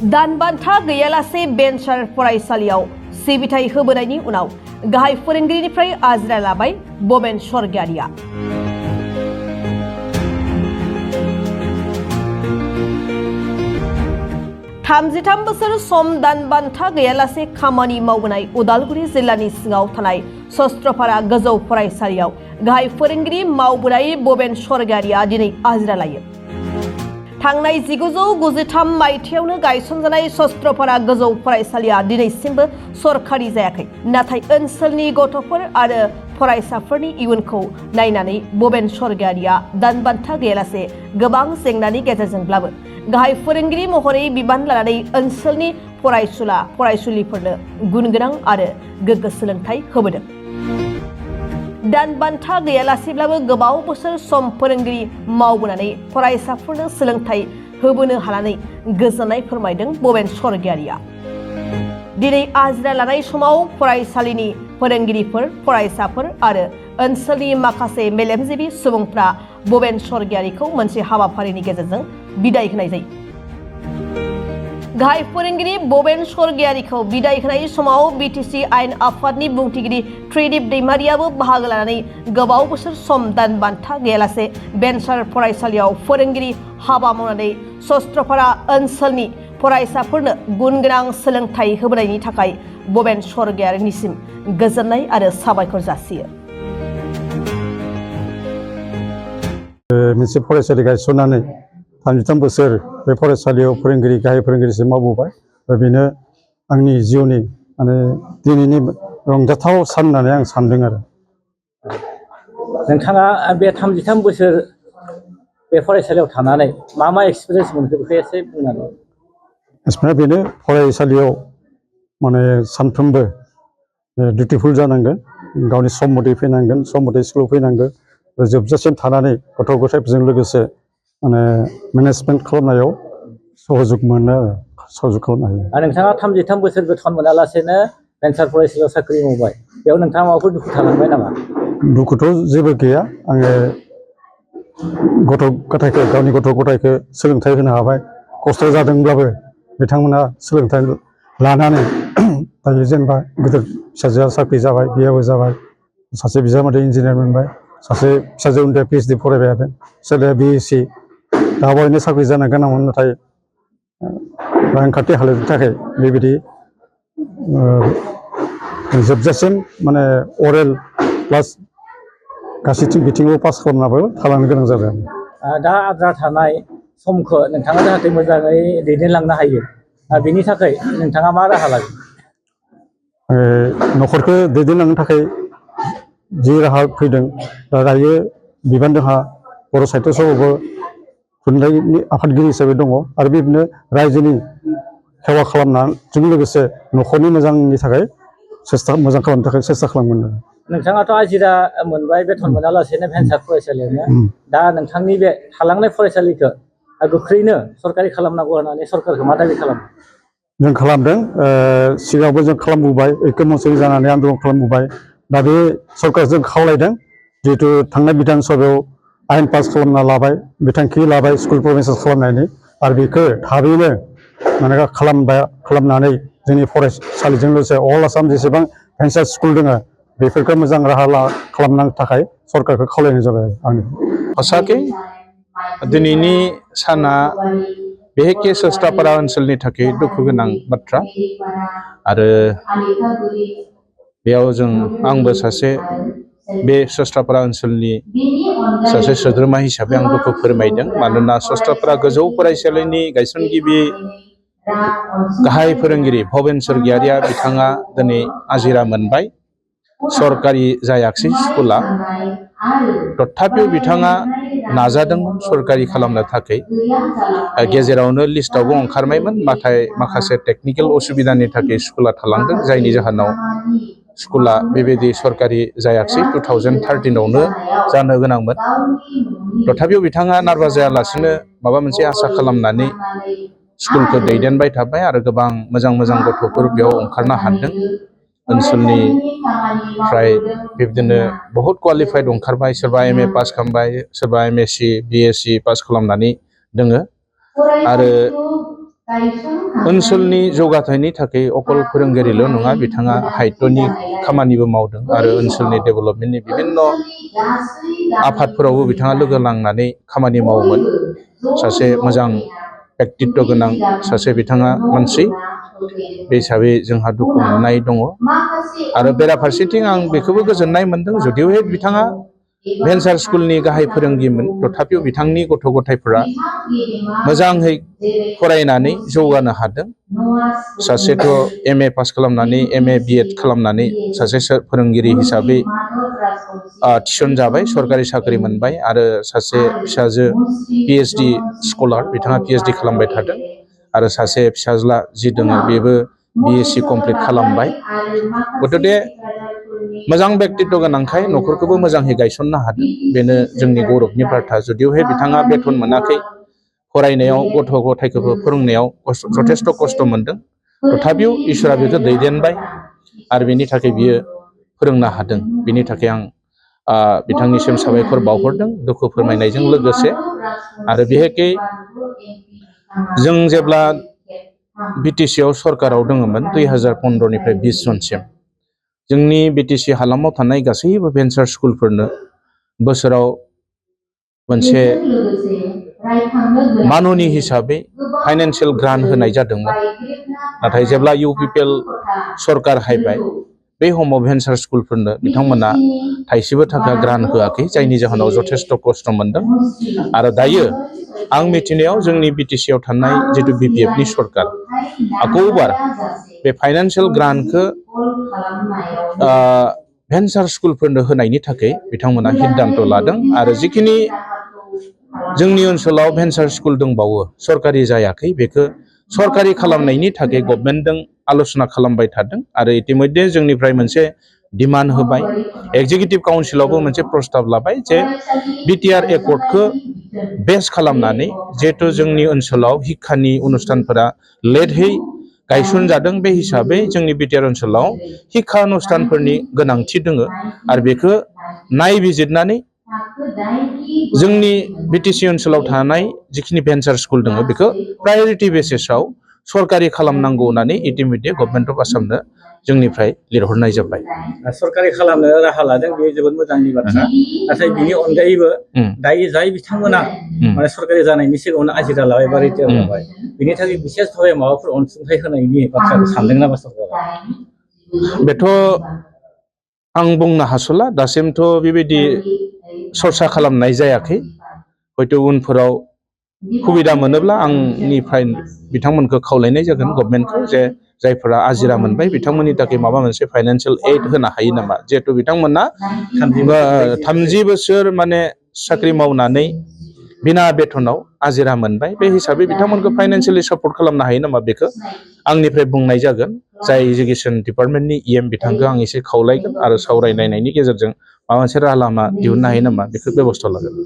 दानबान्था गैयालासे बेन्चार फरायसालियाव सिबिथाय होबोनायनि उनाव गाहाय फोरोंगिरिनिफ्राय आजिरा लाबाय बबेन स्वर्गियारिया। 33 बोसोर सम दानबान्था गैयालासे खामानि मावबोनाय उदालगुरि जिल्लानि सिङाव थानाय सस्त्रपारा गोजौ फरायसालियाव गाहाय फोरोंगिरि मावबोनाय बबेन स्वर्गियारिया दिनै आजिरा लायो। थांनाय 1993 मायथाइयावनो गायसनजानाय सस्त्रपारा गोजौ फरायसालिया दिनैसिमबो सरकारि जायाखै। नाथाय ओनसोलनि गथ'फोर आरो फरायसाफोरनि इयुनखौ नायनानै बबेन स्वर्गियारिया दानबान्था गैयालासे गोबां जेंनानि गेजेरजोंब्लाबो गाहाय फोरोंगिरि महरै बिबान लानानै ओनसोलनि फरायसुला फरायसुलिफोरनो गुनगोनां आरो गोग्गो सोलोंथाइ होबोदों। दानबान्था गैयालासेब्लाबो गोबाव बोसोर सम फोरोंगिरि मावबोनानै फरायसाफोरनो सोलोंथाइ होबोनो हानानै गोजोननाय फोरमायदों बबेन स्वर्गियारिया। दिनै आजिरा लानाय समाव फरायसालिनि फोरोंगिरिफोर, फरायसाफोर आरो ओनसोलनि माखासे मेलेमजिबि सुबुंफ्रा बबेन स्वर्गियारिखौ मोनसे हाबाफारिनि गेजेरजों बिदाय होनाय जायो। गाहाय फोरोंगिरि बबेन स्वर्गियारिखौ बिदाय होनाय समाव बिटिसि आयेन आफादनि बुंथिगिरि त्रिदिप दैमारियाबो बाहागो लानानै गोबाव बोसोर सम दानबान्था गैयालासे बेन्चार फरायसालियाव फोरोंगिरि हाबा मावनानै सस्त्रपारा ओनसोलनि फरायसाफोरनो गुनगोनां सोलोंथाइ होबोनायनि थाखाय बबेन स्वर्गियारिनिसिम गोजोननाय आरो साबायखर जासियो। मोनसे फरायसालि गायसननानै 33 बोसोर बे फरायसालियाव फोरोंगिरि गाहाय फोरोंगिरिसिम मावबोबाय। बेनो आंनि जिउनि माने दिनैनि रंजाथाव सान होननानै आं सानदों आरो। नोंथाङा बे 33 बोसोर बे फरायसालियाव थानानै मा एक्सपिरियेन्स मोनखो बेखौ एसे बुंनानै। एक्सपिरियेन्स बेनो फरायसालियाव माने सानफ्रोमबो डिउटिफुल जानांगोन, गावनि सम मथे फैनांगोन, सम मथे स्कुलाव फैनांगोन, जोबजासिम थानानै गथ' गथायफोरजों लोगोसे माने मेनेजमेन्ट खालामनायाव सहजुग मोनो, सहजुग खालामनो हायो। नोंथाङा 33 बोसोर बेथन मोनालासेनो बेन्चार फरायसालियाव साख्रि मावबाय, बेयाव नोंथाङा माबाफोर दुखु थालांबाय नामा? दुखुथ' जेबो गैया। आङो गावनि गथ' गथायखौ सोलोंथाइ होनो हाबाय। खस्थ' जादोंब्लाबो बिथांमोना सोलोंथाइ लानानै दायो जेनेबा गिदिर फिसाजोआ साख्रि जाबाय, बिहाबो जाबाय, सासे बिजामादै इन्जिनियार मोनबाय, सासे फिसाजो उन्दैया PhD फरायबाय थादों, सोरबाया BSc दावबायनो साख्रि जानो गोनांमोन, नाथाय रांखान्थि हालोदनि थाखाय बेबायदि जोबजासिम माने अरेल प्लास गासैथिं बिथिङाव पास खालामनाबो थालांनो गोनां जाबाय। दा आद्रा थानाय समखौ नोंथाङा जाहाथे मोजाङै दैदेनलांनो हायो, बेनि थाखाय नोंथाङा मा राहा लागोन? न'खरखौ दैदेनलांनो थाखाय जि राहा फैदों, दायो बिबान जोंहा बर' साहित्य सभाबो थुनलाइनि आफादगिरि हिसाबै दङ आरो बेबायदिनो रायजोनि सेवा खालामनायजों लोगोसे न'खरनि मोजांनि थाखाय मोजां खालामनो थाखाय सेस्था खालामगोन। नोंथाङाथ' आजिरा मोनबाय बेथन मोनालासेनो भेन्सार फरायसालियावनो। दा नोंथांनि बे थालांनाय फरायसालिखौ गोख्रैनो सरकारि खालामनांगौ होननानै सरकारखौ मा दाबि खालामो? जों खालामदों, सिगाङावबो जों खालामबोबाय, ऐक्य मन्चजों जानानै आन्दलन खालामबोबाय। दा बे सरकारजों खावलायदों, जिहेतु थांनाय बिधान सभायाव आयेन पास खालामना लाबाय, बिथांखि लाबाय स्कुल प्रभिन्सियेल खालामनायनि, आरो बेखौ थाबैनो माने खालामनानै जोंनि फरायसालिजों लोगोसे अल आसाम जेसेबां भेन्सार स्कुल दङ बेफोरखौ मोजां राहा खालामनो थाखाय सरकारखौ खावलायनाय जाबाय। आंनि हसाके दिनैनि साना बेहेके सस्त्रपारा ओनसोलनि थाखाय दुखु गोनां बाथ्रा, आरो बेयाव आंबो सासे बे सस्त्रपारा ओनसोलनि सासे सोद्रोमा हिसाबै आं दुखु फोरमायदों। मानोना सस्त्रपारा गोजौ फरायसालिनि गायसनगिरि गाहाय फोरोंगिरि भबेन स्वर्गियारिया बिथाङा दिनै आजिरा मोनबाय। सरकारि जायाखिसै स्कुला, तथापिও बिथाङा नाजादोंमोन सरकारि खालामनो थाखाय। गेजेरावनो लिस्टआवबो ओंखारबायमोन, नाथाय माखासे टेकनिकेल असुबिदानि थाखाय स्कुला थालांदों, जायनि जाहोनाव स्कुला बेबायदि सरकारि जायाखिसै। 2013आवनो जानो गोनांमोन। तथापिও बिथाङा नारभास जायालासिनो माबा मोनसे आसा खालामनानै स्कुलखौ दैदेनबाय थाबाय, आरो गोबां मोजां मोजां गथ'फोर बेयाव ओंखारनो हादों। ओनसोलनिफ्राय बिब्दिनो बहुत क्वालिफाइड ओंखारबाय, सोरबा MA पास खालामबाय, सोरबा MSc BSc पास खालामनानै दोङो। आरो ओनसोलनि जौगाथायनि थाखाय अकल फोरोंगिरिल' नङा बिथाङा हायतनि खामानिबो मावदों आरो ओनसोलनि डेभेलपमेन्टनि बिभिन्न आफादफोरावबो बिथाङा लोगो नांनानै खामानि मावोमोन सासे मोजां व्यक्तित्व गोनां सासे बिथाङा मानसि बे हिसाबै जोंहा दुखु मोननाय दङ आरो बेराफारसेथिं आं बेखौबो गोजोननाय मोनदों जुदिवहाय बिथाङा भेन्सार स्कुलनि गाहाय फोरोंगिरिमोन तथापिও बिथांनि गथ' गथायफोरा मोजाङै फरायनानै जौगानो हादों सासेथ' MA पास खालामनानै MA BEd खालामनानै सासे फोरोंगिरि हिसाबै थिसनजाबाय सरकारि साख्रि मोनबाय आरो सासे फिसाजो PhD स्कलार बिथाङा PhD खालामबाय थादों आरो सासे फिसाज्ला जि दङ बेबो BSc कमप्लिट खालामबाय गथ'थे मोजां व्यक्तित्व गोनांखाय न'खरखौबो मोजाङै गायसननो हादों बेनो जोंनि गौरबनि बाथ्रा जुदिवहाय बिथाङा बेथन मोनाखै फरायनायाव गथ' गथायखौबो फोरोंनायाव जथेस्थ' खस्थ' मोनदों तथापिও इसोरा बेखौ दैदेनबाय आरो बेनि थाखाय बियो फोरोंनो हादों बेनि थाखाय आं बिथांनिसिम साबायखर बावहरदों दुखु फोरमायनायजों लोगोसे आरो बिहेखै जों जेब्ला BTC आव सरकाराव दङमोन 2015निफ्राय 20 जनसिम जोंनि BTC हालामाव थानाय गासैबो भेन्सार स्कुलफोरनो बोसोराव मोनसे माननि हिसाबै फाइनान्सियेल ग्रान्ट होनाय जादोंमोन नाथाय जेब्ला UPPL सरकार हायबाय बे समाव भेन्सार स्कुलफोरनो बिथांमोना थाइसेबो थाखा ग्रान्ट होआखै जायनि जाहोनाव जथेस्थ' खस्थ' मोनदों आरो दायो आं मिथिनायाव जोंनि BTC आव थानाय जितु BPF नि सरकार आकौबार बे फाइनान्सियेल ग्रान्टखौ भेन्सार स्कुलफोरनो होनायनि थाखाय बिथांमोना सिद्धान्त लादों आरो जिखिनि जोंनि ओनसोलाव भेन्सार स्कुल दंबावो सरकारि जायाखै बेखौ सरकारि खालामनायनि थाखाय गभर्नमेन्टजों आलोचना खालामबाय थादों आरो इतिमध्ये जोंनिफ्राय मोनसे डिमान्ड होबाय एक्जिकिउटिभ काउन्सिलावबो मोनसे प्रस्ताब लाबाय जे BTR एकर्डखौ बेस खालामनानै जिहेतु जोंनि ओनसोलाव हिक्षानि अनुष्ठानफोरा लेटहै गायसनजादों बे हिसाबै जोंनि BTR ओनसोलाव हिक्षा अनुष्ठानफोरनि गोनांथि दङ आरो बेखौ नायबिजिरनानै जोंनि BTC ओनसोलाव थानाय जिखिनि भेन्सार स्कुल दङ बेखौ प्रायरिटि बेसिसआव सरकारि खालामनांगौ होननानै इतिमध्ये गभर्नमेन्ट अफ आसामनो जोंनिफ्राय लिरहरनाय जाबाय सरकारि खालामनो राहा लादों बे जोबोद मोजांनि बाथ्रा नाथाय बिनि अनगायैबो दायो जाय बिथांमोना माने सरकारि जानायनि सिगाङावनो आजिरा लाबाय बा रिटायार जाबाय बिनि थाखाय बिसेसभाबै माबाफोर अनसुंथाइ होनायनि बाथ्राखौ सानदों नामा सरकारा बेथ' आं बुंनो हास'ला दासिमथ' बेबायदि सरसा खालामनाय जायाखै हयथ' उनफोराव सुबिदा मोनोब्ला आंनिफ्राय बिथांमोनखौ खावलायनाय जागोन गभर्नमेन्टखौ जे जायफोरा आजिरा मोनबाय बिथांमोननि थाखाय माबा मोनसे फाइनान्सियेल एड होनो हायो नामा जिहेतु बिथांमोना 30 बोसोर माने साख्रि मावनानै बिना बेथनाव आजिरा मोनबाय बे हिसाबै बिथांमोनखौ फाइनान्सियेलि सापर्ट खालामनो हायो नामा बेखौ आंनिफ्राय बुंनाय जागोन जाय इडुकेसन डिपार्टमेन्टनि EM बिथांखौ आं एसे खावलायगोन आरो सावरायलायनायनि गेजेरजों माबा मोनसे राहा लामा दिहुननो हायो नामा बेखौ बेबस्था लागोन